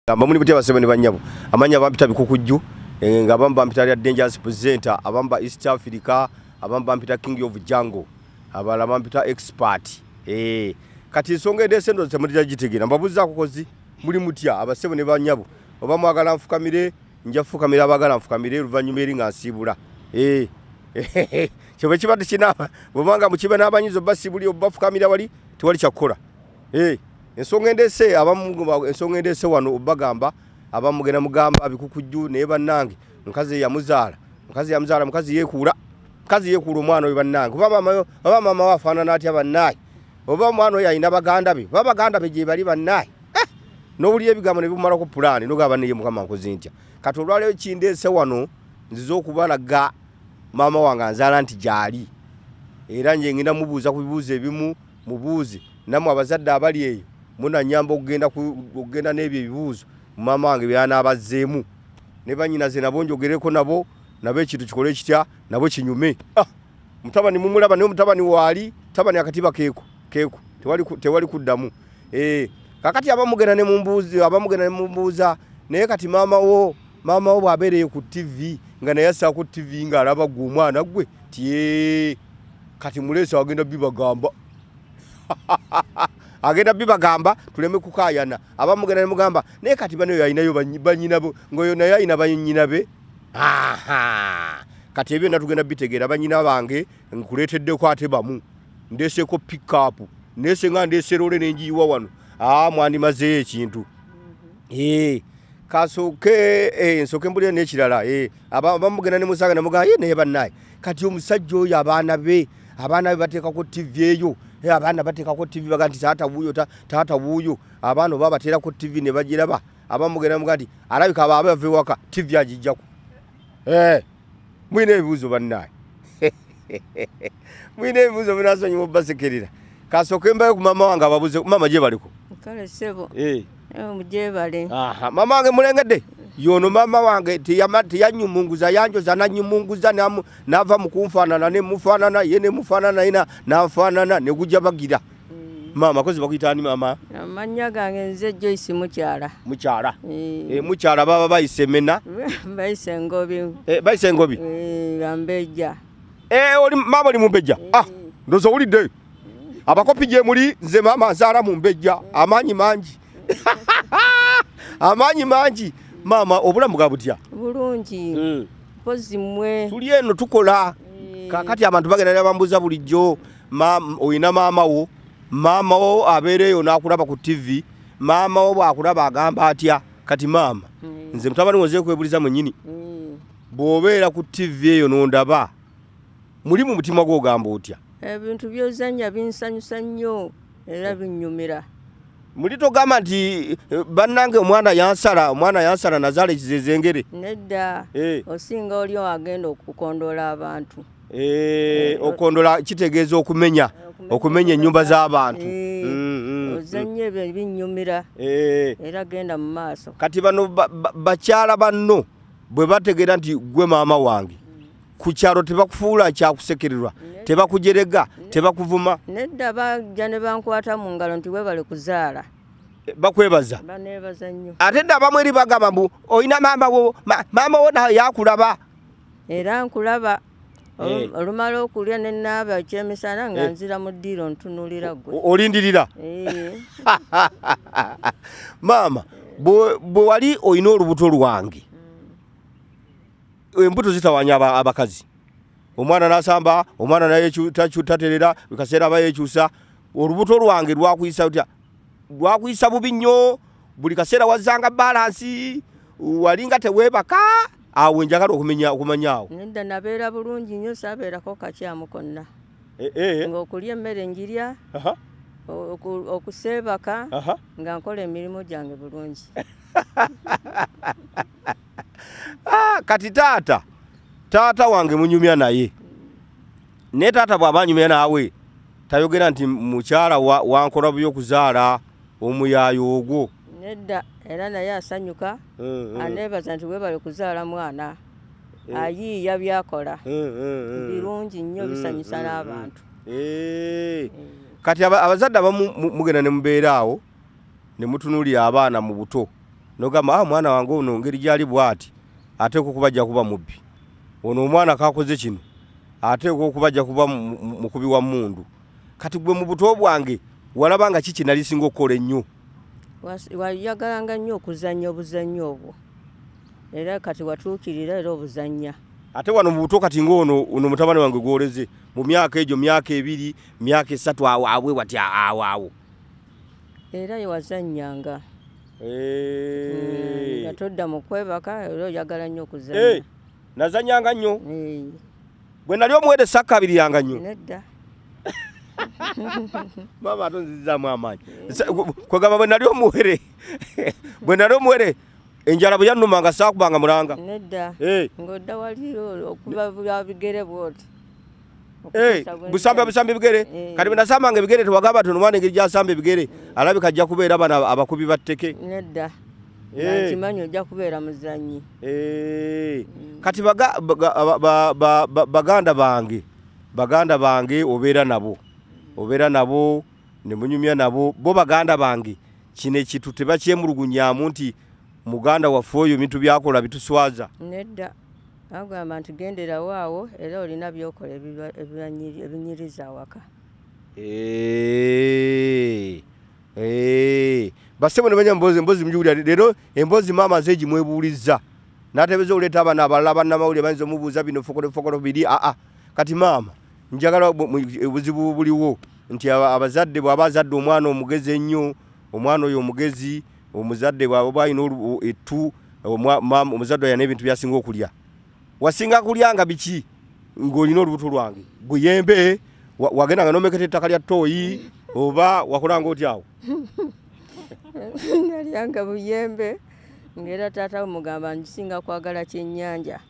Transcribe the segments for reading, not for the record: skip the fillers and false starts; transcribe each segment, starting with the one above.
Gamba muli mutya basebo ne bannyabo. Amannya bampita Bikukujju, nga abamu bampita lya Dangerous Presenter, abamu ba East Africa, abamu bampita King of Jungle, abalala bampita Expert. Kati ensonga endeese ndowooza temulija gitegeera. Mbabuuzaako kozi muli mutya abasebo ne bannyabo. Oba mwagala nfukamire, nja fukamira, abaagala nfukamire oluvannyuma eri nga nsiibula. Kyo bwe kiba tekinaaba, bw'oba nga mukiba n'abanyizi obasiibulira obafukamira wali, tewali kyakukola. Ensonga endeese abamu, ensonga endeese wano obagamba abamu mugenda mugamba Bikukujju, naye bannange mukazi yamuzaala, mukazi yamuzaala, mukazi yeekuula, mukazi yeekuula omwana oyo bannange. Oba maama we afaanana atya bannaaye, oba omwana oyo alina baganda be, oba baganda be gye bali bannaaye. N'owulira ebigambo ne bimumalako pulaani n'ogamba naye Mukama nkoze ntya. Kati olwaleero kindeese wano nzize okubalaga maama wange anzaala nti gy'ali, era nje ngenda mubuuza ku bibuuzo ebimu, mubuuze nammwe abazadde abali eyo munanyamba okugenda n'ebyo ebibuuzo maama wange by'anaabazzeemu, ne bannyinaze nabo njogereko nabo, nabo ekintu kikole kitya, nabo kinyume. Mutabani mumulaba, naye omutabani waali, mutabani akatiba keeko keeko, tewali kuddamu. Kakati abamugenda ne mumbuuza, abamugenda ne mumbuuza, naye kati maama wo bw'abeereyo ku TV nga naye assaako TV ng'alaba ggwe omwana gwe ti kati muleese agenda bibagamba. Agenda bibagamba tuleme kukaayana. Abamugenda ne mugamba naye kati bano alinayo bannyina bo, ng'oyo naye alina bannyina be. Aha! Kati ebyo byonna tugenda bitegeera. Bannyina bange nkuleeteddeko ate bamu, ndeeseeko pick-up, ndeese nga ndeese loole ne ngiyiwa wano. Mwandimazeeyo ekintu. Kasooke, nsooke mbulire n'ekirala. Abamugenda ne musanga ne mugamba, ye naye bannaye kati omusajja oyo abaana be bateekako TV eyo. Abaana bateekako TV baga nti taata wuuyo, taata wuuyo. Abaana oba bateerako TV ne bagiraba. Abamugenda muga nti alabika aba bava ewaka TV agijjako. Mulina ebibuuzo bannaye, mulina ebibuuzo binasonyiwa obbasekerera. Kasooke mbayo ku maama wange ababuze. Maama gye baliko? Kale ssebo. Mugyebale. Aha, maama wange mulengedde yono. Maama wange teyanyumunguza, yanjoza nanyumunguza, n'ava mu kunfaanana ne mufaanana ye ne mufaanana ye nanfaanana ne gujja bagira. Maama kozi bakuyita ani maama? Amannya gange nze Joyce Mukyala. Mukyala. Mukyala baba bayise mena. Bayise Ngobi. Bayise Ngobi. Bambejja. Oli maama oli mumbejja? Ah, ndowooza owulidde abakopi gye muli. Nze maama nzaala mumbejja, amaanyi mangi, amaanyi mangi. Maama obulamu ga butya? Bulungi. Mpozi mmwe? Tuli eno tukola. Kakati abantu bagenda ne bambuuza bulijjo, oyina maama wo, maama wo abeera eyo n'akulaba ku TV, maama wo bw'akulaba agamba atya? Kati maama, nze mutabani wo nze kwebuliza mwennyini, bw'obeera ku TV eyo n'ondaba, muli mu mutima gwo ogamba otya? Ebintu by'ozannya binsanyusa nnyo era binnyumira. Muli togamba nti bannange omwana yansala, omwana yansala nazaala ekizezengere? Nedda. Osinga oli agenda okukondoola abantu. Okondola kitegeeza okumenya, okumenya ennyumba z'abantu. Ozannya ebyo binnyumira era genda mu maaso. Kati bano bakyala banno bwe bategeera nti gwe maama wange ku kyalo, tebakufuula kyakusekererwa, tebakujerega, tebakuvuma? Nedda, bajja ne bankwata mu ngalo nti webale kuzaala. Bakwebaza? Baneebaza nnyo. Ate dde abamu eri bagamba mbu olina maama wo, maama wo naye yakulaba. Era nkulaba. Olumala okulya ne naaba ekyemisana nga nzira mu ddiiro ntunuulira ggwe. Olindirira? Maama, bwe wali olina olubuto lwange, embuto zitawanya abakazi, omwana n'asamba, omwana naye taterera kaseera aba yekyusa. Olubuto lwange lwakuyisa lutya? Lwakuyisa bubi nnyo? Buli kaseera wazzanga balance, walinga teweebaka? Awo njagala okumenya okumanya awo. Nedda, nabeera bulungi nnyo, saabeerako kakyamu konna. Ng'okulya emmere njirya, okuseebaka, nga nkola emirimu gyange bulungi. Ah, kati taata wange munyumya naye, naye taata bw'aba anyumya naawe tayogera nti mukyala wankola bubi okuzaala omuyaayo ogwo? Nedda, era naye asanyuka, aneebaza nti weebale kuzaala mwana ayiiya, byakola birungi nnyo, bisanyusa n'abantu. Kati abazadde abamu mugenda ne mubeera awo ne mutunuulira abaana mu buto. Nogamba, ah, mwana wange ono ngeri gyali bwati ateekwa okuba ajja kuba mubbi, ono omwana kakoze kino ateekwa okuba ajja kuba mukubi wa mmundu. Kati gwe mu buto bwange walaba nga kiki nali singa okukola ennyo? Wayagalanga nnyo okuzannya obuzannyo obwo, era kati watuukirira era obuzannya. Ate wano mu buto kati ng'ono ono mutabani wange gwoleze mu myaka egyo, myaka 2, myaka 3, awo awe wati awo awo. Era ye wazannyanga. Nga todda mu kwebaka, era oyagala nnyo okuzannya. Nazannyanga nnyo. Bwe nali omuwere sakkabiriranga nnyo. Nedda. Maama ate onzizaamu amaanyi. Kwegamba bwe nali omuwere enjala bwe yannumanga saakubanga mulanga. Nedda. Ng'odda wali okuba bya bigere bw'oti. Busamba busamba ebigere. Kati bwe nasambanga ebigere tewagamba nti omwana engeri gy'asamba ebigere alabika ajja kubeera bano abakubi ba tteke. Nedda. Nkimanyi ojja kubeera muzannyi. Kati baganda bange obeera nabo ne munyumya nabo, bo baganda bange kino ekintu tebakyemulugunyaamu nti muganda waffe oyo ebintu byakola bituswaza. Nedda. Bagamba nti genderawo awo era olina by'okola ebinyiriza awaka. Bassebo ne banya emboozi mugiwulira leero, emboozi maama nze gimwebuulizza n'atebeeza oleeta abaana abalala bannamawulire bayinza omubuuza bino fokolo fokolo biri. Aa, kati maama njagala obuzibu buliwo nti abazadde bw'aba azadde omwana omugezi ennyo, omwana oyo omugezi omuzadde bw'aba alina ettu, omuzadde oyo n'ebintu by'asinga okulya. Wasinga kulya nga biki ng'olina olubuto lwange? Buyembe, wagenda nga n'omeketa ettaka lya ttooyi oba wakolanga otya awo? Nalyanga buyembe ng'era taata we mugamba nkisinga kwagala kyennyanja.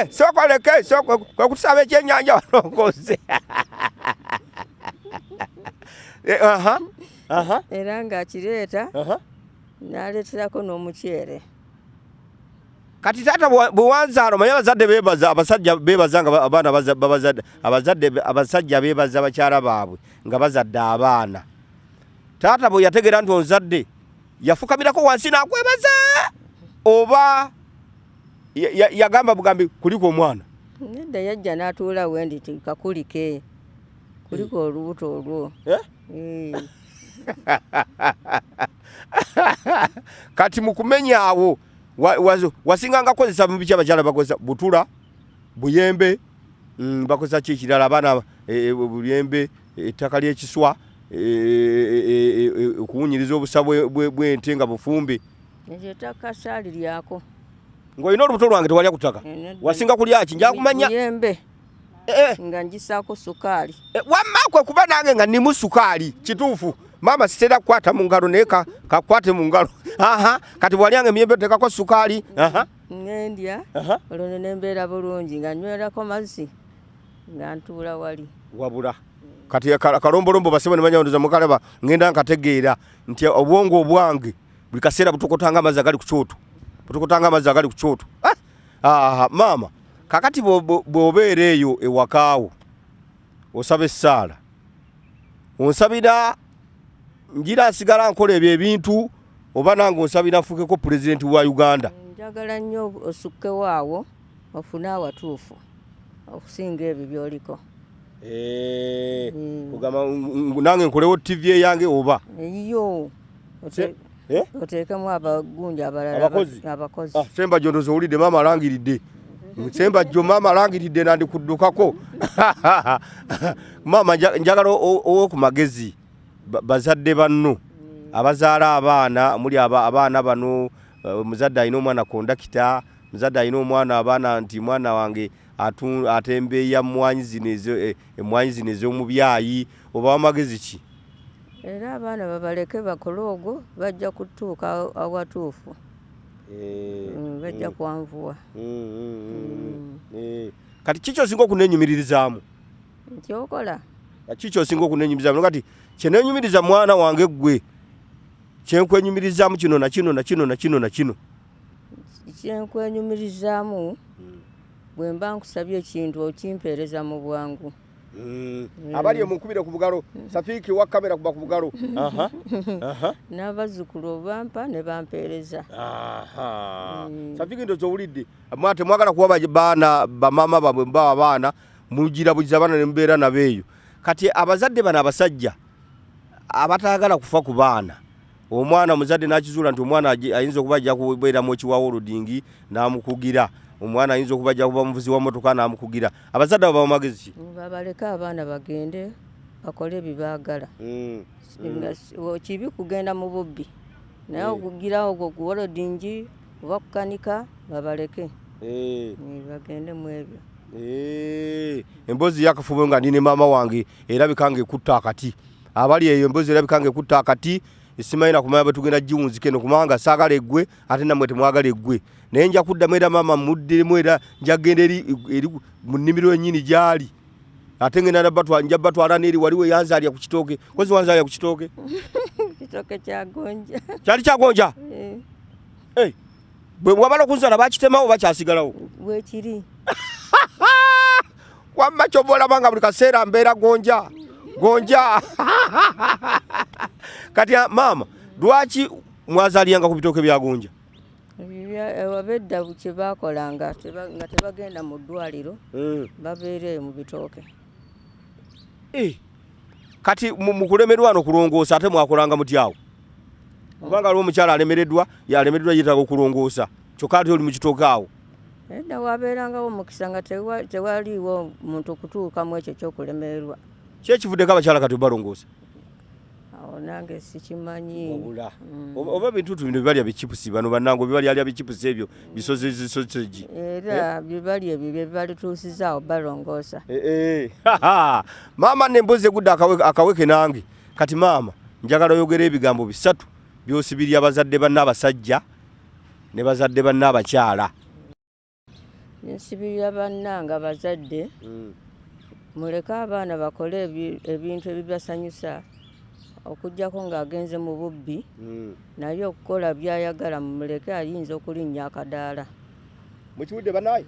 Sooka oleke, sooka kwe kutusaba ekyennyanja wano nkoze. Era ng'akireeta n'aleeterako n'omuceere. Kati taata bwe wanzaala, omanyi abazadde beebaza, abasajja beebaza nga abaana babazadde, abazadde, abasajja beebaza bakyala baabwe nga bazadde abaana. Taata bwe yategeera nti onzadde, yafukamirako wansi n'akwebaza oba yagamba bugambi kuliko omwana? Nedda, yajja n'atuula wendi nti kakulike, kuliko olubuto olwo. Kati mu kumenya awo wasinganga kukozesa mu biki abakyala bakozesa? Butula, buyembe, bakozesa ki ekirala? Abaana, buyembe, ettaka ly'ekiswa, okuwunyiriza obusa bw'ente nga bufumbe. Ekyo ettaka saaliryako. Ng'olina olubuto lwange tewalya ku ttaka? Nedda. Wasinga kulya ki? Nja kumanya. Buyembe. Nga ngisaako sukaali. Wamma kwe kuba nange nga nnimu sukaali, kituufu. Maama sitera kukwata mu ngalo naye kakwate mu ngalo. Aha, kati bw'alyanga emiyembe oteekako sukaali. Aha. Ngendya, olwo ne mbeera bulungi nga nnywerako mazzi nga ntuula wali. Wabula. Kati akalombolombo basebo ne banyawanduza mukalaba ngenda nkategeera nti obwongo obwange buli kaseera butokotanga amazzi agali ku kyoto. Butokotanga amazzi agali ku kyoto. Aha, maama, kakati bw'obeera eyo ewakaawo osaba essaala. Onsabira ngira nsigala nkola ebyo ebintu oba nange onsabira nfuukeko pulezidenti wa Uganda? Njagala nnyo osukkewo awo ofune awatuufu okusinga ebyo by'oliko. Kugamba nange nkolewo TV eyange oba? Eyiyo. Oteekemu abagundi abalala Abakozi? abakozi. Sembajjo ndowooza owulidde maama alangiridde. Sembajjo maama alangiridde nandikuddukako. Maama njagala owe ku magezi bazadde banno abazaala abaana, muli abaana bano, omuzadde alina omwana kondakita, omuzadde alina omwana abaana nti mwana wange atembeeya mmwanyi zino emmwanyi zino ez'omubyayi, obawa magezi ki? Era abaana babaleke bakole ogwo, bajja kutuuka awatuufu. Bajja kwanvuwa. Kati kiki osinga okuneenyumiririzaamu? Nkyokola. Kiki osinga okuneenyumirizaamu? Kati kye neenyumiriza mwana wange ggwe, kye nkwenyumirizaamu kino na kino na kino na kino na kino. Kye nkwenyumirizaamu, bwe mba nkusabye ekintu okimpeereza mu bwangu. Abali omunkubire ku bugalo, Safiiki wa kamera kuba ku bugalo. Aha. Aha. N'abazzukulu obampa ne bampeereza. Aha. Safiiki, ndoza owulidde. Mwate mwagala kuwa baana bamaama baabwe, mubawa abaana, mugira bugiza abaana ne mubeera nabo eyo. Kati abazadde bano abasajja abataagala kufa ku baana, omwana muzadde n'akizuula nti omwana ayinza okuba ajja kubeera mwoki wa welding n'amukugira, omwana ayinza okuba ajja kuba muvuzi wa mmotoka n'amukugira, abazadde abo bawa magezi ki? Babaleke abaana bagende bakole bye baagala. Nga kibi kugenda mu bubbi, naye okugira ogwo ku welding oba kukanika, babaleke bagende mu ebyo. Emboozi yakafubo nga ndi ne maama wange erabika nga ekutta akati. Abali eyo, emboozi erabika nga ekutta akati, simanyi nakumanya bwe tugenda giwunzika eno, kubanga saagala eggwe, ate nammwe temwagala eggwe, naye nja kuddamu era maama muddiremu, era nja kugenda eri mu nnimiro yennyini gy'ali, ate ngenda nja batwala n'eri wali we yanzaalya ku kitooke. Kozi wanzaalya ku kitooke? Kitooke kyagonja. Kyali kyagonja? Eh. Bwe wabala okunzaala bakitemawo, bakyasigalawo? Bwekiri. Wamma kyova olaba nga buli kaseera mbeera gonja gonja. Kati maama, lwaki mwazaaliranga ku bitooke bya gonja? Abedda kye baakolanga, nga tebagenda mu ddwaliro, babeera eyo mu bitooke. Kati mu kulemerwa n'okulongoosa ate mwakolanga mutyawo? Kubanga aliwo omukyala alemereddwa, yalemereddwa, yeetaaga okulongoosa, kyokka ate oli mu kitooke awo. Edda wabeerangawo omukisa nga tewaliiwo muntu kutuukamu ekyo kyokulemererwa. Ki ekivuddeko abakyala kati obalongoosa? Awo nange sikimanyi. Wabula oba bintu bino bibalya bichipusi, bano bannange bibalyalya bichipusi ebyo bisozi sausage. Era bibali ebyo bye balituusizaawo balongoosa. Maama, nembuzi egudde akaweke nange. Kati maama, njagala oyogera ebigambo bisatu byosibirya bazadde banne abasajja ne bazadde banne abakyala. Nsibirira bannange abazadde, muleke abaana bakole ebintu ebibasanyusa, okugjako ng'agenze mu bubbi, naye okukola by'ayagala mumuleke, ayinza okulinnya akadaala. Mukiwulidde banaye,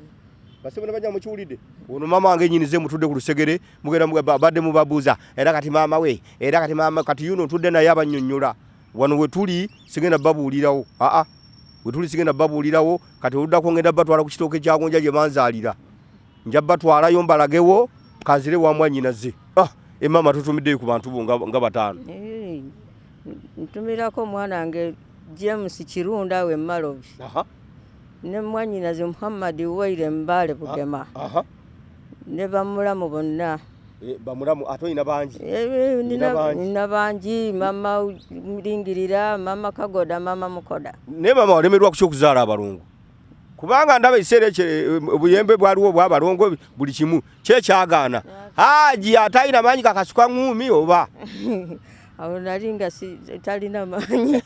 basebo ne bajja, mukiwulidde? Ono maama wange nyini ze mutudde ku lusegere, mugenda badde mubabuuza, era kati maama we, era kati maama, kati yuno ntudde naye abannyonnyola. Wano we tuli sigenda babuulirawo, aa, we tuli sigenda babuulirawo. Kati oluddako ngenda batwala ku kitooke kya gonja gye banzaalira, nja batwalayo mbalagewo. Kanzire wa mwannyinaze. Ah, emaama, tutumiddeyo ku bantu bo nga bataano. Ntumirako omwana wange James Kirunda we Malobi ne mwannyinaze Muhammad Waire Mbaale Bugema ne bamulamu bonna. Bamulamu ate olina bangi. Nina bangi. Nina bangi, mama Lingirira, mama Kagoda, mama Mukoda. Naye maama, walemerwa ku kyokuzaala abalongo? Kubanga ndaba ekiseera ekyo obuyembe bwaliwo obwabalongo, buli kimu kyekyagaana. Haji atalina maanyi kakasuka ŋŋuumi oba? Awo nali nga talina maanyi.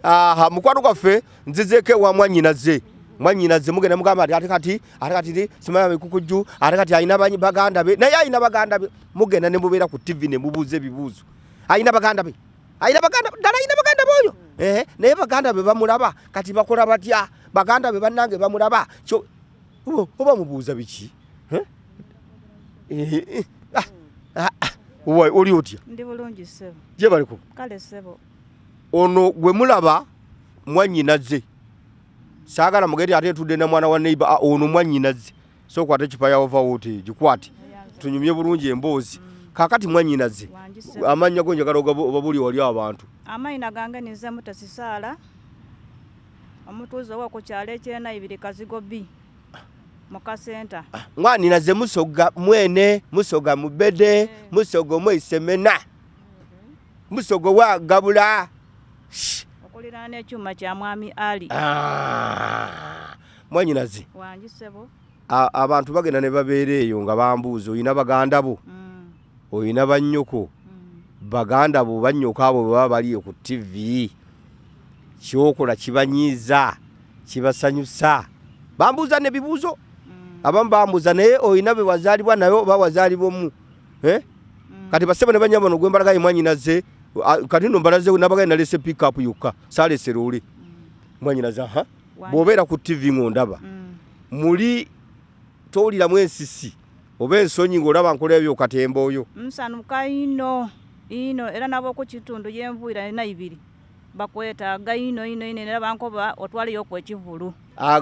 Aha, mukwano gwaffe, nzizeeko ewa mwannyinaze. Mwannyinaze mugenda mugamba ati ate kati, ate kati simanya bikukujju, ate kati alina baganda be, naye alina baganda be. Mugenda ne mubeera ku TV ne mubuuza ebibuuzo, alina baganda be, alina baganda ddala, alina baganda be oyo? Eh, naye baganda be bamulaba kati bakola batya? Baganda be bannange bamulaba kyo oba mubuuza biki? Eh? Eh, ah, ah, ah, oli otya? Ndi bulungi, ssebo. Gye baliko. Kale, ssebo. Ono gwe mulaba mwannyinaze, saagala mugende ate ntudde na mwana wa neighbor. Ah, ono mwannyinaze, sookwata ecupa ya ovawote, gikwate tunyumye bulungi emboozi. Kaakati mwannyinaze, Wangi, ssebo. amannya go njagala obabuli wali abantu. Amayina gange ninze Mutesi Saala, omutuuze ow'oku kyalo ekyenaibiri, Kazigo B, mu Kasenta. Mwannyinaze musoga mwene, musoga mubede, musoga omweisemena, musoga wagabula. Okuliraana ekyuma kya Mwami Ali. Ah, mwannyinaze. Wangi, ssebo. Abantu bagenda ne babeera eyo nga bambuuza, olina baganda bo? Olina bannyoko? Baganda bo, bannyoko abo bwe baba baliyo ku TV, kyokola kibanyiiza, kibasanyusa? Bambuuza nebibuuzo. Abamu bambuuza, naye olina be wazaalibwa naye oba wazaalibwa omu? Eh? Kati basebo ne banyabo, no gwembalaga ye mwannyinaze. Kati nno mbalaze nabagaye, nalese pickup yokka, saalese loole. Mwannyinaze, aha, bw'obeera ku TV ng'ondaba, muli towuliramu ensisi? Oba ensonyi ng'olaba nkola ebyo katemba oyo? Nsanuka ino ino, era nab'oku kitundu yenvuira Naibiri bakwetaaga ino ino ino, era bankoba otwaleyo ku ekivvulu.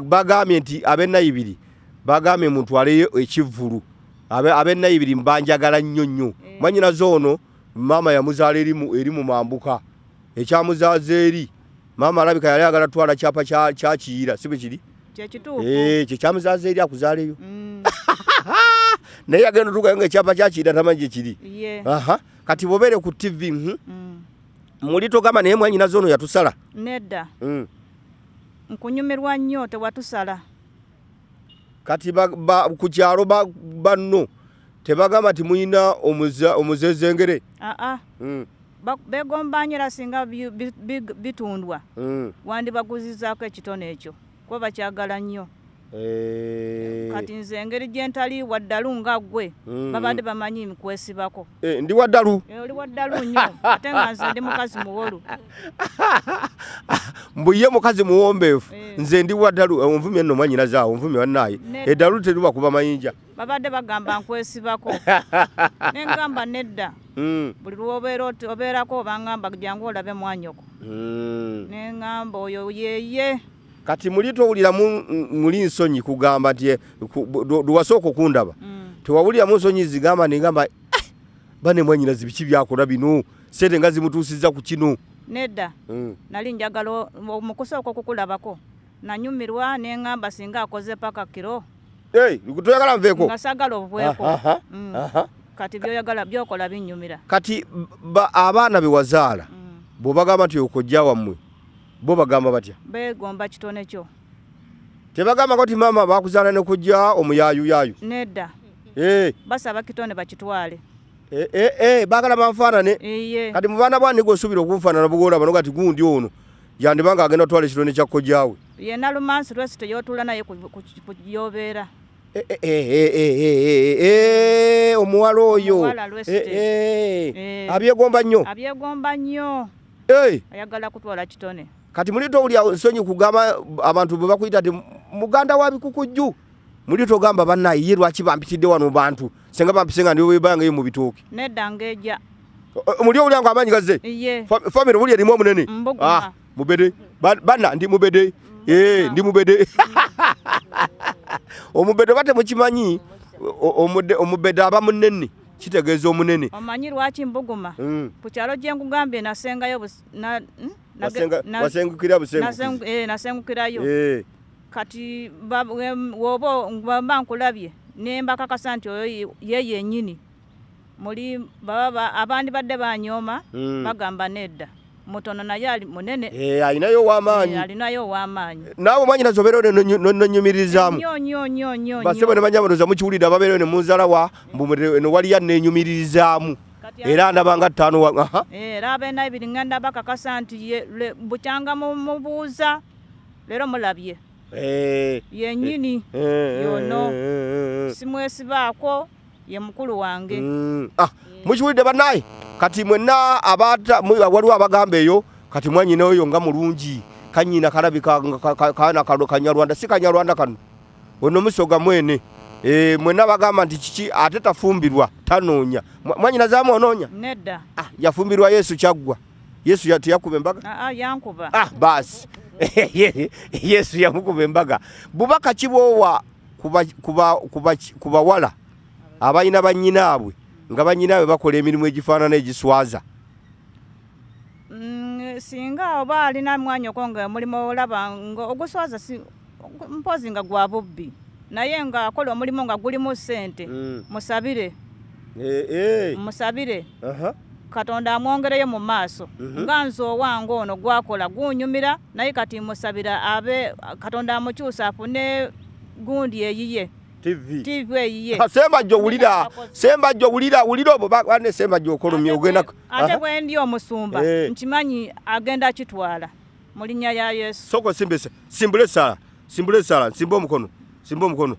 Bagambye nti ab'e Naibiri bagambye mutwaleyo ekivvulu. Ab'e Naibiri banjagala nnyo nnyo. Mwannyinaze ono maama yamuzaala eri mu mambuka, ekyamuzaaza eri maama alabika yali ayagala tutwala kyapa kya Kiyira, si bwe kiri? Kyekituufu. Kye kyamuzaaza eri akuzaaleyo. Naye yagenda otuukayo nga ekyapa kya Kiyira tamanyi gye kiri. Aha, kati bw'obeere ku TV, muli togamba naye mwannyinaze ono yatusala? Nedda. Nkunyumirwa nnyo, tewatusala. Kati ku kyalo banno tebagamba nti mulina omuzezengere? Aa. Begomba nnyo, era singa bitundwa wandibaguzizaako ekitone ekyo, kuba bakyagala nnyo. Kati nze engeri gye ntali waddalu nga ggwe, babadde bamanyi nkwesibako. Ndi waddalu? Oli waddalu nnyo, ate nga nze ndi mukazi muwolu. Mbu ye mukazi muwombeefu, nze ndi waddalu. Onvumye nno mwannyinaze awo, onvumye bannaaye. Eddalu teruba kuba mayinja. Babadde bagamba nkwesibako, ne ngamba nedda. Buli lw'obeera obeerako bangamba jangu olabe mwanyoko. Ne ngamba oyo yeye. Kati muli towuliramu muli nsonyi kugamba nti lwewasooka okundaba, tewawuliramu nsonyi zigamba negamba bane mwannyinaze biki byakola bino, sente nga zimutuusizza ku kino? Nedda. Nali njagala mu kusooka okukulabako nanyumirwa ne ngamba singa akoze paka kiro. Toyagala nveeko? Nga saagala obuveeko. Kati byoyagala byokola binnyumira. Kati abaana be wazaala, bw'obagamba nti okojja wammwe, bo bagamba batya? Beegomba kitone kyo. Tebagambako nti maama bakuzaala ne kujja omuyaayuyaayu? Nedda. Basaba kitone bakitwale. Baagala banfaanane. Kati mu baana bwange gw'osuubira okunfaanana bugolaba noga ti gundi ono yandibanga agenda kutwala ekitone kya kojjaawe. Ye Nalumansi Lwesite y'otuula naye ku y'obeera. Omuwala oyo. Omuwala Lwesite. Abyegomba nnyo. Abyegomba nnyo. Ayagala kutwala kitone. Kati muli towulira nsonyi kugamba abantu bwe bakuyita nti muganda wa bikukujju, muli togamba bannaye ye lwaki bampitidde wano mu bantu, senga bampise nga ndi webanga eyo mu bitooke? Nedda, ngeja. Muli owulira nga amaanyi gazze? Iye. Famire buli erimu omunene? Mbuguma. Mubede. Banna ndi mubede. Ndi mubede. Omubede oba temukimanyi, omubede aba munene, kitegeeza omunene. Omanyi lwaki mbuguma? Ku kyalo gye nkugambye nasengayo Wasengukira busengukizi. Nasengukirayo. Kati woba mba nkulabye ne mbakakasa nti oyo ye yennyini. Muli baba abandi badde banyooma, bagamba nedda. Mutono naye ali munene. Alinayo ow'amaanyi. Alinayo ow'amaanyi. Naawe mwannyinaze obeerayo nonnyumiririzaamu. Nnyo, nnyo, nnyo, nnyo, Basebo nnyo. ne bannyabo mukiwulidde ababeerayo ne munzala wa, mbu eno waliyo anneenyumiririzaamu. Kati Era ndaba nga ttaano wa, aha. Era abeena ebiri ngenda bakakasa nti ye, le, bukyanga mubuuza leero mulabye. Yennyini. Yono. Simwesibaako, ye mukulu wange. Mukiwulidde bannaye? Kati mwenna abata, waliwo abagamba eyo kati mwannyina oyo nga mulungi, kannyina kalabika nga kaana kano Kanyarwanda, si Kanyarwanda kano. Ono musoga mwene. Mwenna bagamba nti kiki ate tafumbirwa, tanoonya. Mwannyina zaamu onoonya? Nedda. Yafumbirwa Yesu kyaggwa. Yesu teyakuba embaga? Yankuba. Baasi. Yesu yamukuba embaga. Bubaka ki bw'owa ku bawala abalina bannyinaabwe nga bannyinaabwe bakola emirimu egifaanana egiswaza? Singa oba alina mwanyoko nga omulimu olaba nga oguswaza, si, mpozi nga gwa bubbi, naye nga akola omulimu nga gulimu ssente, musabire. Musabire. Katonda amwongereyo mu maaso. Nga nze owange ono gwakola gunyumira, naye kati musabira abe Katonda amukyusa afune gundi eyiye. TV. TV eyiye. Sembajjo wulira, Sembajjo wulira, wulira obwo bane Sembajjo okolomye ogenda Ate bwe ndi omusumba, nkimanyi agenda kitwala mu linnya lya Yesu. Soko simbese, simbule sala, simbule sala, nsimbe omukono, nsimbe omukono.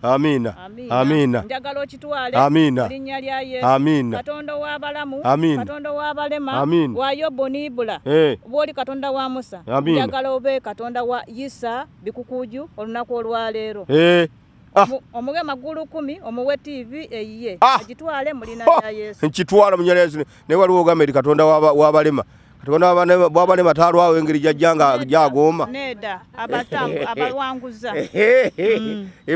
Amiina. Amiina. Amiina. Njagala okitwale Amiina. mu linnya lya Yesu. Amiina. Katonda w'abalamu, Amiina. Katonda w'abalema, Amiina. wa Yobu ne Ibula. Bw'oli Katonda wa Musa. Amiina. Njagala obe Katonda wa Isa Bikukuju olunaku olwaleero. Ah. Omuwe magulu 10, omuwe TV eyiye. Ah. Agitwale mu linnya Oh, lya Yesu. Nkitwala mu linnya lya Yesu. Naye waliwo ogamba eri Katonda w'abalema. Katonda w'abalema talwawo engeri gy'ajja nga gy'agooma. Nedda, abawanguza.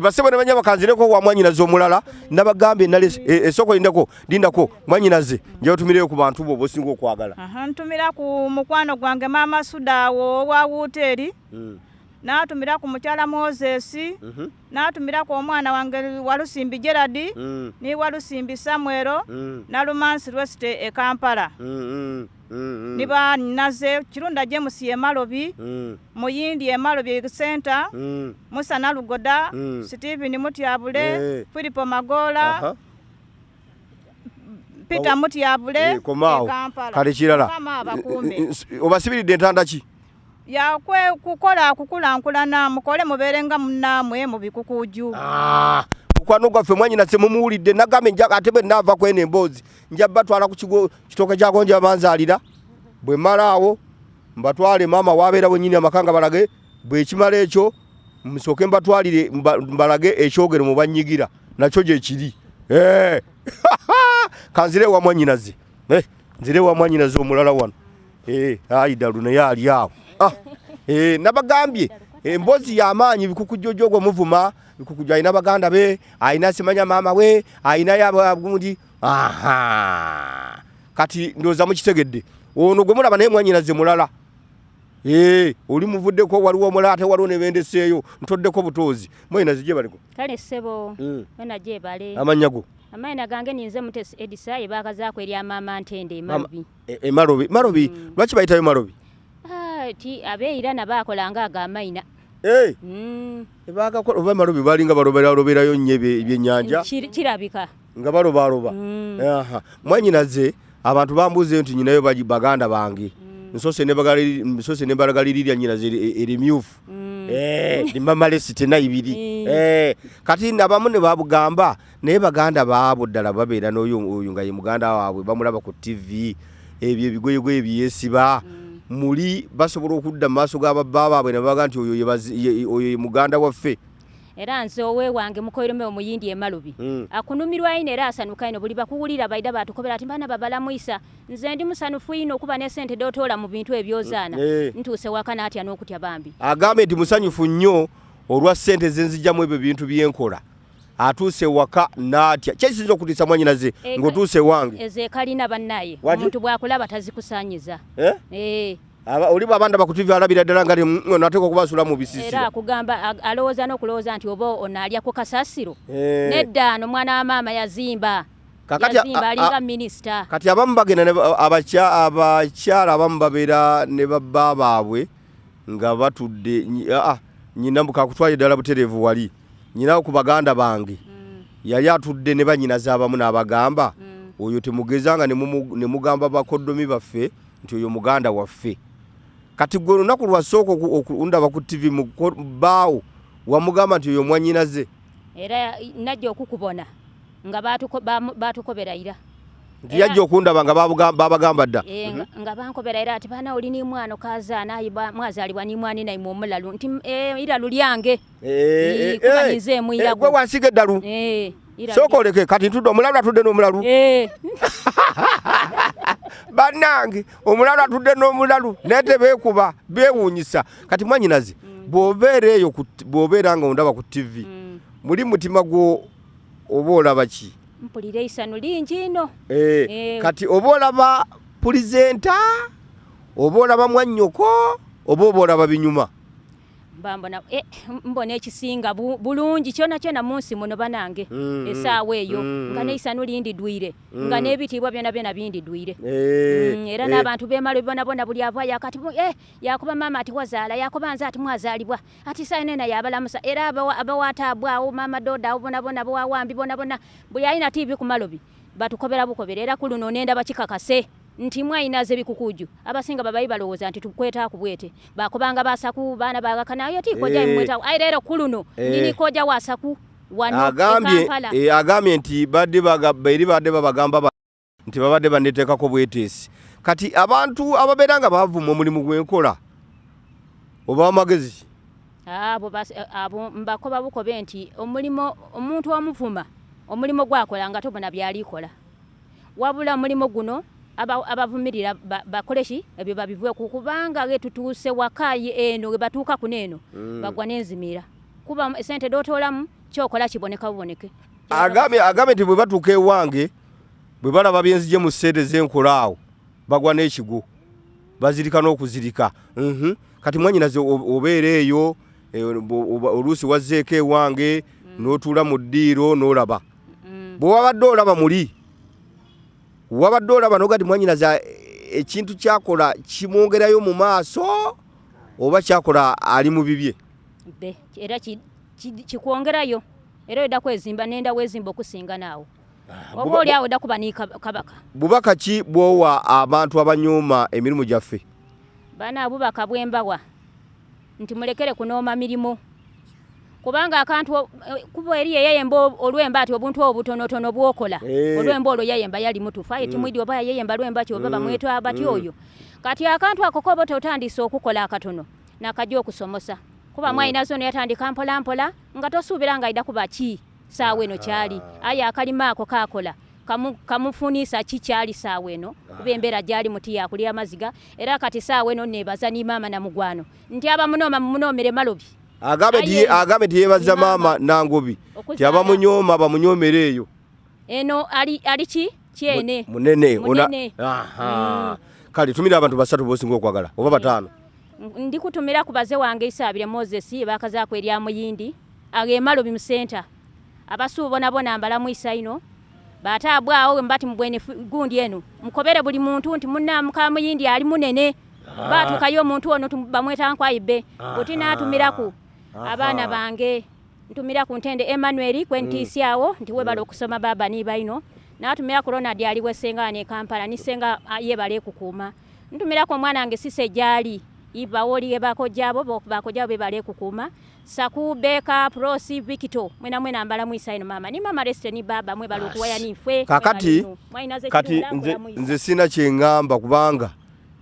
Basebo ne banyama kanzireko wa mwannyinaze omulala, nabagambye nalese, esooka lindako, lindako, mwannyinaze, nja otumireyo ku bantu bo b'osinga okwagala. Aha, ntumira ku mukwano gwange Maama Suda awo owa woteeri. N'atumira ku mukyala Moses. N'atumira ku omwana wange Walusimbi Gerard. Ni Walusimbi Samuel. Nalumansi West e Kampala. Ni ba Naze Kirunda James e Malobi. Muyindi e Malobi Center. Musa Nalugoda. Stephen Mutyabule. Philip Magola. Peter Mutyabule. Komaawo. E Kampala. Kale kirala. Mukama abakuume. Obasibiridde entanda ki? Yakwe kukola kukulankulana, mukole mubeere nga munnaamwe mu bikukuju. Mukwano gwaffe mwannyinaze mumuwulidde, nagambye nja ate bwe nnaava ku eno emboozi nja batwala ku kigo kitooke kya gonja banzaalira, bwe mmala awo mbatwale maama waabeera wennyini amaka nga balage, bwe kimala ekyo nsooke mbatwalire mbalage ekyogero mu bannyigira nakyo gye kiri. Kanzire wa mwannyinaze. Nzire wa mwannyinaze omulala wano. Ayi ddalu naye ali awo. Nabagambye emboozi y'amaanyi bikukujjojo gwe muvuma, bikukujjo alina baganda be, alina simanya maama we, alina gundi. Aha. Kati ndowooza mukitegedde. Ono gwe mulaba naye mwannyinaze mulala. Oli muvuddeko waliwo omulala ate waliwo ne bendeseeyo, ntoddeko butoozi. Mwannyinaze gye baliko? Kale ssebo, wena gye bale. Amannya go? Amannya gange ninze Mutesi Edisa, ye baakazaako erya Maama Ntende e Malobi. E Malobi. Malobi, lwaki bayitayo Malobi? Ti abeeyira na baakolanga ago amayina. Baagakola, oba Malobi balinga baloberaloberayo nnyo ebyennyanja? Kirabika. Nga balobaloba. Aha. Mwannyinaze, abantu bambuuze nti nnyinayo baganda bange. Nsoose ne nsoose ne mbalagalirira nnyinaze erimyufu. Ndi mama Lesi tena ibiri. Kati abamu ne babugamba, naye baganda baabo ddala babeera n'oyo oyo nga ye muganda waabwe, bamulaba ku TV, ebyo ebigoyegoye bye yeesiba. Muli basobola okudda mu maaso g'ababba baabwe ne babaga nti oyo ye muganda waffe. Era nze owe wange mukoirome omuyindi e Malobi. Akunumirwa ino era asanuka ino, buli bakuwulira baida batukobera ati baana babalamwisa. Nze ndi musanufu ino okuba ne ssente d'otoola mu bintu ebyozaana. Ntuuse waka n'atya n'okutya bambi. Agambye nti musanyufu nnyo olwa ssente ze nzigyamu ebyo bintu bye nkola. Atuuse waka n'atya. Ki ekisinza okutiisa mwannyinaze ng'otuuse ewange? Ezo ekalina bannaye. Waki? Omuntu bw'akulaba tazikusanyiza. Oli bw'aba ndaba ku TV alabira ddala nga nateeka okubasula mu bisiisira. Era akugamba, alowooza n'okulowooza nti oba ono alya ku kasasiro. Nedda, no mwana wa maama yazimba. Kakati Yazimba, alinga minisita. Kati abamu bagenda ne abakyala abamu babeera ne babba baabwe nga batudde, nnyina mbu kakutwale ddala butereevu wali. Nnyina ku baganda bange yali atudde ne bannyinaze abamu n'abagamba, oyo temugezanga ne mugamba bakoddomi baffe nti oyo muganda waffe. Kati gwe olunaku lwasooka okundaba ku TV bbaawo wamugamba nti oyo mwannyinaze. Era najja okukubona nga baatukobera ira. Nti yajja okundaba nga babagamba dda. Nga bankobera era ati baana oli ni mwana okazaana, ayi mwazaalibwa ni mwana naimwe omulalu nti, iralu lyange. Kuba ninze emwirago. Gwe wansiga eddalu. Iralu Sooka oleke, kati ntudde omulalu atudde n'omulalu. Bannange, omulalu atudde n'omulalu, naye tebeekuba, beewuunyisa. Kati mwannyinaze, bw'obeera eyo ku bw'obeera nga ondaba ku TV, muli mutima gwo oba olaba ki? Mpulira eisanu lingi ino. Kati oba olaba pulizenta, oba olaba mwannyoko, oba olaba binyuma? Mba mbona ekisinga bulungi kyona kyona mu nsi muno banange. Essaawa eyo nga n'eisanu lindidwire, nga n'ebitiibwa byona byona bindidwire. Era n'abantu b'emalo bona bona buli ava yakati yakuba maama ati wazaala, yakuba nze ati mwazaalibwa, ati saa nena yabalamusa. Era abawaataabwe awo, maama Doda awo bona bona, abawawambi bona bona, buli alina TV ku Malobi batukobera bukobera. Era ku luno nenda bakikakase nti mwayinaze bikukuju. Abasinga babayi balowooza nti tukweta ku bwete, bakobanga basaku baana bagakana ayo ti koja imweta. Ayi leero ku luno nini koja wasaku wano e Kampala. Agambye nti badde eri badde babagamba nti babadde banneteekako bweteesi. Kati abantu ababeera nga bavuma omulimu gw'enkola oba amagezi? Abo abo mbakoba bukobe nti omulimo omuntu omuvuma omulimo gwakola nga tobona byalikola wabula omulimo guno abavumirira bakole ki ebyo babiveeko kubanga ge tutuuse waka eno we batuuka kuno eno bagwa n'enzimira kuba sente dotoolamu kyokola kiboneka buboneke. Agambye nti bwe batuuka ewange bwe balaba byenzije mu ssente zenkola awo bagwa n'ekigo bazirika n'okuzirika. Kati mwanyinaze obeera eyo oluusi wazzeeko ewange n'otuula mu ddiiro n'olaba bwe wabadde olaba muli wabadde olaba noga nti mwanyinaze ekintu kyakola kimwongerayo mu maaso oba kyakola ali mu bibye era kikwongerayo era oyeda kwezimba nenda wezimba okusinga naawo oba oli awo odda kuba ni kabaka. Bubaka ki bwowa abantu abanyooma emirimu gyaffe? Bana bubaka bwembawa nti mulekere kunooma mirimu kubanga akantu kuba eri yeyayemba olwemba ati obuntu obwo butonotono bwokola olwemba olwo yayemba yali mutufu aye timwidi oba yayemba lwemba ki oba bamwetwa bati oyo kati akantu ako koba otandise okukola akatono nakajja okusomosa kuba mwayinazo ono yatandika mpola mpola nga tosuubira nga aida kuba ki saawa eno kyali aye akalima ako kakola kamufunisa ki kyali saawa eno kuba embeera gyali muti yakulya amaziga era kati saawa eno nebaza ni maama na mugwano nti abamunooma mumunoomere malobi. Agambe nti yebaza maama Nangobi nti abamunyooma bamunyoomere eyo eno ali ki kyene munene. Kale tumira abantu basatu bosinga okwagala oba bataano. Ndikutumira ku baze wange Isaabire Moses bakazaako erya Muyindi agemalo bimusenta abasuubo bonabona mbalamu isaino bataabwawo mbati mubwene gundi eno mukobere buli muntu nti munna muka Muyindi ali munene batukayo omuntu ono bamweta nkwaibe buti naatumiraku abaana bange ntumira ku Ntende Emmanuel kwentiisyawo nti webale okusoma baba ni baino naatumira ku Ronald ali wesenga ne Kampala nisenga yebale kukuuma ntumira ku omwana wange Sise gyali iba woli ebakojjabo bakojjabo bebale kukuuma Saku Beka Prosi Victor mwena mwena mbala mwisa ino mama ni mama reste ni baba mwe balu kuwaya ni fwe kakati kati nze sina kyengamba kubanga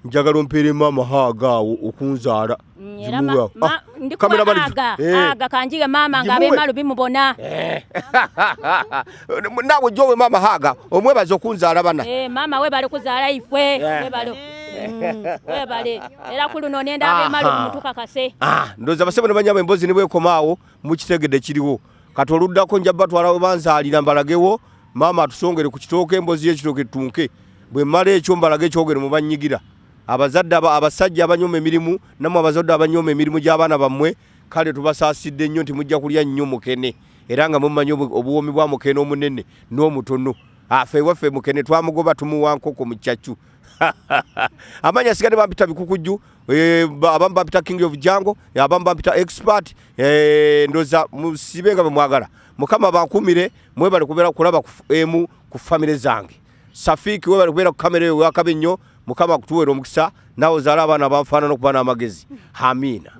njagala ompere mama hagaawo okunzaala aga kanjige mama nga abemalu bimubona nawe jowe mama haga omwebaza okunzaala bana mama we bali kuzaala ifwe webalo webale era kuluno nenda abemalu mutuka kase ndoza basebo ne banyama embozi nibwekomaawo mukitegedde kiriwo kati oluddako nja batwala we banzaalira mbalagewo maama atusongere ku kitooke embozi y'ekitooke tunke bwe mmala ekyo mbalage ekyogero mu bannyigira abazadde abasajja abanyooma emirimu nammwe abazadde abanyooma emirimu gy'abaana bammwe kale tubasaasidde nnyo nti mujja kulya nnyo mukene era nga mumanyi obuwoomi bwa mukene omunene n'omutono afe ewaffe mukene twamugoba tumuwa nkoko mu ccacu amanya asigadde bampita bikukujju abamu bampita king of jungle abamu bampita expert ndoza musibe nga bwe mwagala mukama bankumire mwebale kubeera kulaba emu ku famire zange Safiki webale kubeera ku kamera eyo wakabi nnyo mukama akutuweera omukisa naawe ozaale abaana banfaanana okuba n'amagezi. Amiina.